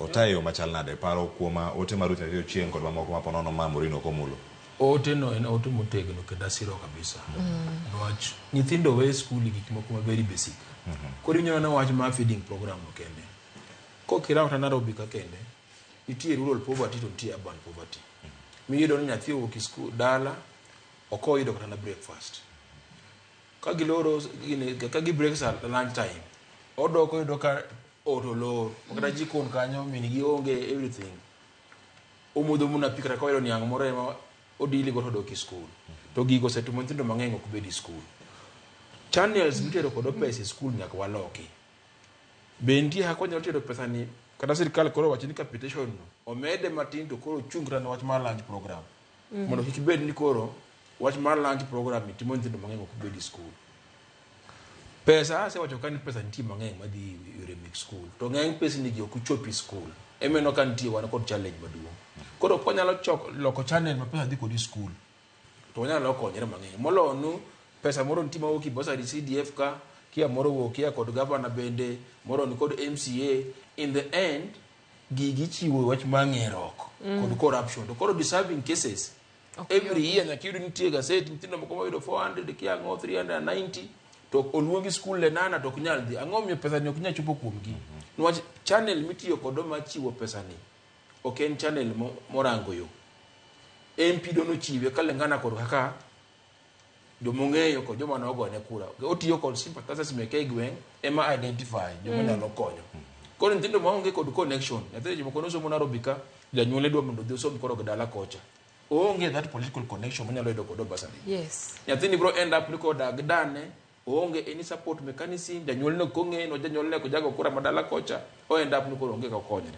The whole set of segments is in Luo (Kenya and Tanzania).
Otayo yo machal nade paro kuom ote mar Ruth Nyathi Ochieng' kod mamoko ma ponono ma Maureen ok omulo. Ote no en ote motegno kendo asiro kabisa. Niwach nyithindo we skul gik moko ma very basic. Koro inyalo neno wach mar feeding program no kende. Kokirango kata Nairobi ka kende, nitie rural poverty to nitie urban poverty. Miyudo ni nyathi owuok e skul dala ok oyudo kata na breakfast. Ka giloro gini, ka gi break sa lunch time, odok oyudo ka ot olor. Kata jikon kanyo min gi onge everything. Omodho mana pi kata koyudo niang' moro ema odili go to odok e skul. To gigo osetimo nyithindo mang'eny ok bed e skul. Channels mitero kodo pesa e skul nyaka waloki. Be nitie kaka wanyalo tero pesa ni kata sirkal koro wacho ni capitation no omede matin to koro ochung' kata ne wach mar lunch program. Mondo kik bed ni koro wach mar lunch program ni timo nyithindo mang'eny ok bed e skul. Pesa asewacho ka ni pesa nitie mang'eny madhi e yore mek skul to ng'eny pesni gi ok chop e skul. Emeneno ka nitie wan kod challenge maduong'. Koro ka wanyalo choko loko channel ma pesa dhi kod e skul to wanyalo konyre mang'eny. Moloyo nu pesa moro nitie mawuok e bursary CDF ka, kia moro owuok kia kod governor bende, moro ni kod MCA. In the end, gigi chiwo wach mar ng'erok kod corruption. To koro deserving cases every year nyaka iyud nitie gaset nyithindo moko mayudo 400 kia ang'o 390 to oluongi skul Lenana to ok nyal dhi. Ang'o omiyo pesa ni ok nyal chopo kuomgi? Niwach channel mitiyo kodo mar chiwo pesa ni ok en channel morango yo. MP do nochiwe kalingana kod kaka jomong'eyo kod joma nogone kura. Otiyo kod sympathizers meke e gweng' ema identify joma nyalo konyo. Koro nyithindo maonge kod connection, nyathi jomoko nosomo Nairobi ka, janyuolne dwa mondo odhi osom koro gi dala kocha. Oonge that political connection monyalo yudo kodo bursary. Nyathini bro end up ni kodak dane, oonge any support mechanism, janyuolne ok ong'e, no janyuolne ok jago kura ma dala kocha, o end up ni koro onge kaka okonyre.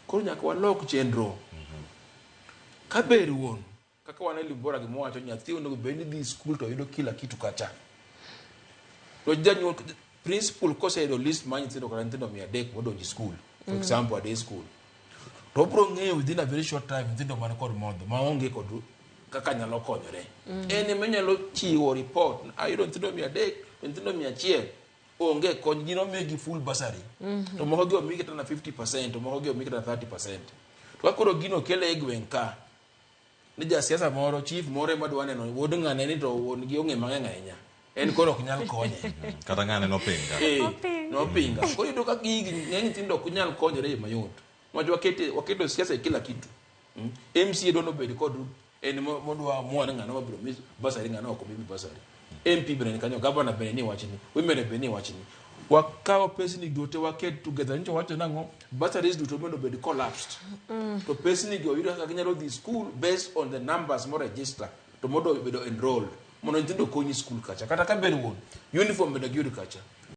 Koro nyaka walok chenro. Ka ber wuon, kaka wan e Libora gima wacho nyathi onego bed ni dhi skul to yudo kila kitu kacha. To janyuol principal koseyudo list mar nyithindo kata nyithindo 300 modonjo e skul, for example a day school, to obiro ng'eyo within a very short time nyithindo man kod modho maonge kod kaka nyalo konyore. En ema onyalo chiwo report, ayudo nyithindo 300, to nyithindo 100 onge kony, gin omigi full bursary. To moko gi omigi kata na 50%, to moko gi omigi kata 30%. To ka koro gino kele e gweng' ka, ni jasiasa moro, chief moro ema dwa neno wuod ng'ane ni to wuon gi ong'e mang'eny ahinya. En koro ok nyal konye. Kata ng'ane nopinga. Nopinga. Koro iyudo ka gigi ng'eny nyithindo ok nyal konyore e yo mayot. Niwach waketo siasa e kila kitu. MCA dwa nobed kod en modwa amua ni ng'ano mabiro mi bursary ng'ano ok omi bursary. MP bende ni kanyo, governor bende ni wachni, women bende ni wachni. Wakawo pesni duto waket together. Nyicho wacho nang'o? Bursaries duto mondo obed collapsed. To pesni gi oyud kaka ginyalo dhi school based on the numbers mo register to mondo obedo enrolled. Mondo nyithindo konyi school kacha. Kata ka ber wuon, uniform bende giyud kacha.